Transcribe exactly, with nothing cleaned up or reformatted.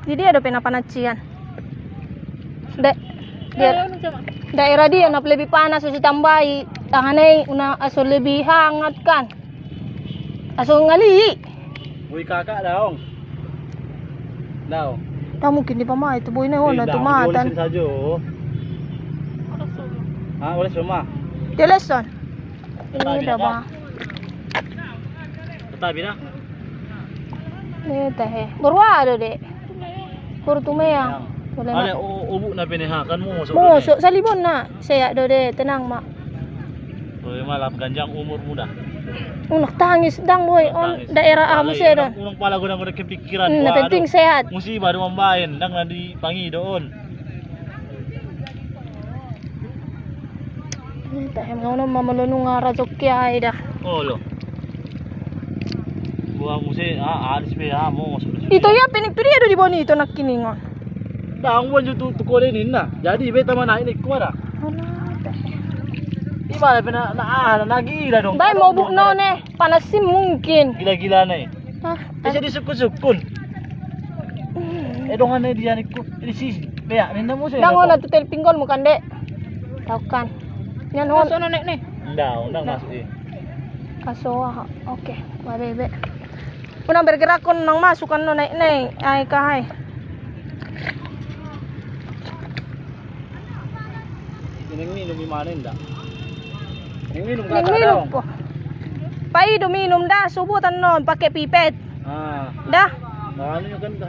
Di dia dope na panansian. Da-, dia, daerah dia na lebih panas, so ditambai tangan i, unang, ah, so lebih hangat kan. Aso ngali. Boi kakak daong. Daong. Dah mungkin di pamai tu boi na ona tu matan. Sajo. Ah, oleh semua. Dia leson. Ini dah bah. Tapi dah. Ini teh. Baru ada dek. Kurtumea. Boleh. Ale, o, obuk na peneha kan mau masuk. Mau masuk salibon na. Sehat do de, tenang ma. Boleh malam ganjang umur muda. Unak tangis dang boy on daerah amu sedo. Unang pala godang-godang kepikiran. Hmm, na penting sehat. Musibah do mambaen dang na dipangido on. Tahem ngono mamalonung rajoki ai dah. Oh lo. Gua muse ah alis pe ah mau masuk. Ito ya penik tu dia do di boni ito nakkiningon. Dang buan jutu tu kode ninna. Jadi beta mana ini kuara. Di mana pena na ah na gila dong. Bai mau buk none panasim mungkin. Gila-gila nih. Ah, bisa disukun-sukun. Eh dongan nih dia nikku. Ini sih. Beak ninna muse. Dang ona tu telepon gol mukan dek. Tau kan. Nyan hon. Sono nek nih. Nda, undang masuk i. Kaso aha. Oke, babebe. Unang bergerak kon nang masuk kan no naik naik. Ai kahai. Ini minum di mana nda? Ini minum kakak minum po. Pai do minum dah subuh tenon pakai pipet. Ah. Dah. Anu kan